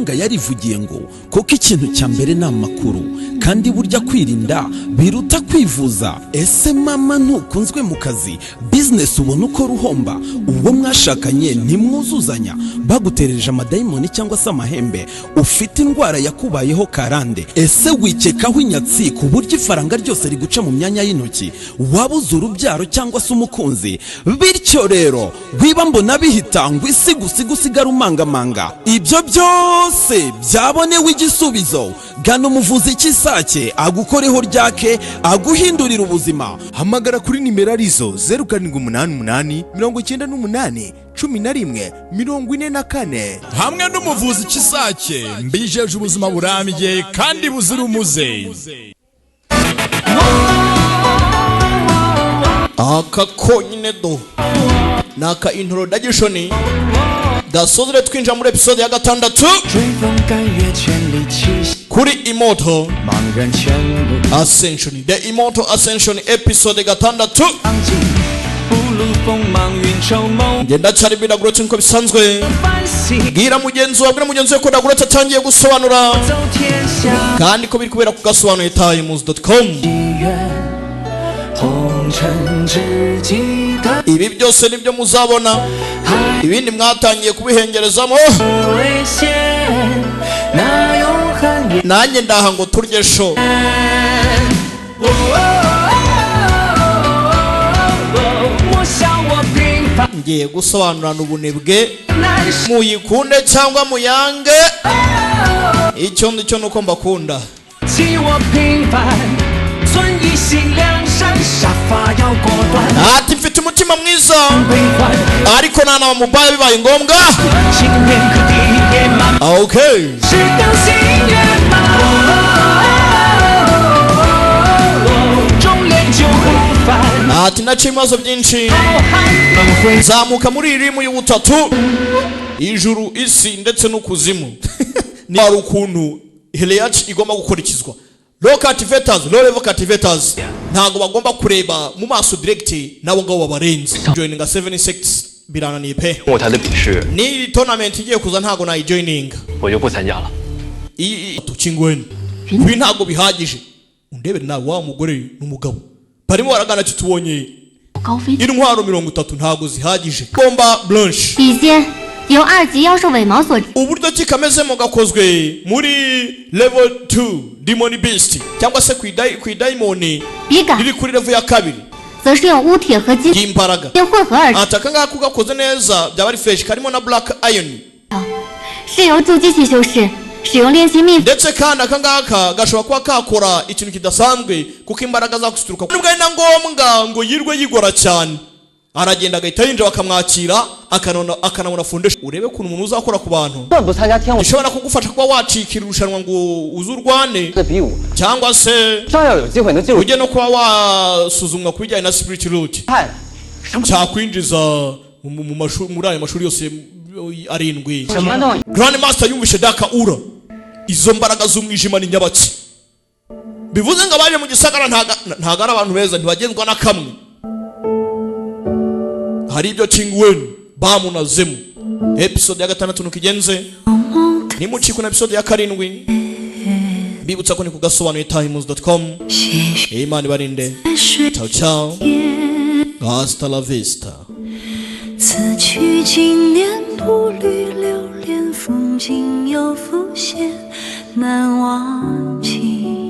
Umuhanga yarivugiye ngo kuko ikintu cya mbere ni amakuru, kandi burya kwirinda biruta kwivuza. Ese mama, ntukunzwe mu kazi? Business ubona uko ruhomba? Uwo mwashakanye ntimwuzuzanya? Baguterereje amadayimoni cyangwa se amahembe? Ufite indwara yakubayeho karande? Ese wikekaho inyatsi ku buryo ifaranga ryose riguca mu myanya y'intoki? Wabuze urubyaro cyangwa se umukunzi? Bityo rero wiba mbona bihita ngo isi gusiga usigara umangamanga. Ibyo byose byabonewe igisubizo. Gana umuvuzi cy'isake agukoreho ryake, aguhindurira ubuzima. Hamagara kuri nimero arizo 0788 98 11 44. Hamwe n'umuvuzi Kisake, mbijeje ubuzima burambye kandi buzira umuze. Aka konyine do ni aka introduction gasozere, twinjira muri episode ya gatandatu kuri Immortal Ascension, The Immortal Ascension, episode gatandatu. Ngenda cyari binagurutse nkuko bisanzwe. Bwira mugenzi wawe, bwira mugenzi we ko Ndagurutse atangiye gusobanura, kandi ko biri kubera ku gasobanuye times.com. Ibi byose nibyo muzabona, ibindi mwatangiye kubihengerezamo. Nanjye ndaha ngo turye sho. Ngiye gusobanurana ubunebwe, muyikunde cyangwa muyange, icyo ndi cyo nuko mbakunda. Ati mfite umutima mwiza, ariko nta nama mubaya bibaye ngombwa. Okay, ati naciye ibibazo byinshi, nzamuka muri iyi rimu y'ubutatu, ijuru, isi ndetse n'ukuzimu. Ni hari ukuntu hierarchy igomba gukurikizwa. Low cultivators, low level cultivators ntabwo bagomba kureba mu maso direct nabo ngabo babarenze. Joininga 76 birananiye pe. 我台的比试 Ni tournament igiye kuza, ntabwo nayijoininga. 我就不参加了。 Tukingweni, ibi ntabwo bihagije. Undebere nawe, wa mugore n'umugabo barimo baragana ati tubonye 高飞 intwaro 30, ntabwo zihagije. Bomba blanche. 笔仙由二级妖兽尾毛所 Uburyo ki kamezemo gakozwe muri level 2 demon beast, cyangwa se ku idayimoni 笔杆 riri kuri level ya kabiri 则是用乌铁和金 y'imbaraga. 混合而成， Ati aka ngaka ugakoze neza byaba ari fresh, karimo na black iron. 是由筑基期修士使用练习秘 Ndetse kandi aka ngaka gashobora kuba kakora ikintu kidasanzwe, kuko imbaraga zakuturuka nubwo ari na ngombwa ngo yirwe yigora cyane, aragenda agahita yinjira bakamwakira, akanabona foundation. Urebe ukuntu umuntu uzakora ku bantu 算不参加天舞 gishobora kugufasha kuba wacikira irushanwa ngo uze urwane 的比武， cyangwa se 照样有机会能进入 ujye no kuba wasuzumwa ku bijyanye na spirit root 看。 cyakwinjiza muri ayo mashuri yose arindwi. 什么东西？ Grand Master yumvishe Daka Ura, izo mbaraga z'umwijima ni nyabaki. Bivuze ngo abaje mu gisagara ntago ari abantu beza, ntibagenzwa na kamwe. Hari ibyo Chingwen bamunazemo. Episode ya gatandatu nuko igenze, nimucikwe na episode ya karindwi. Mbibutsa ko ni ku gasobanuye times.com. Imana ibarinde. Ciao ciao, hasta la vista. 此去经年，步履流连，风景又浮现，难忘记。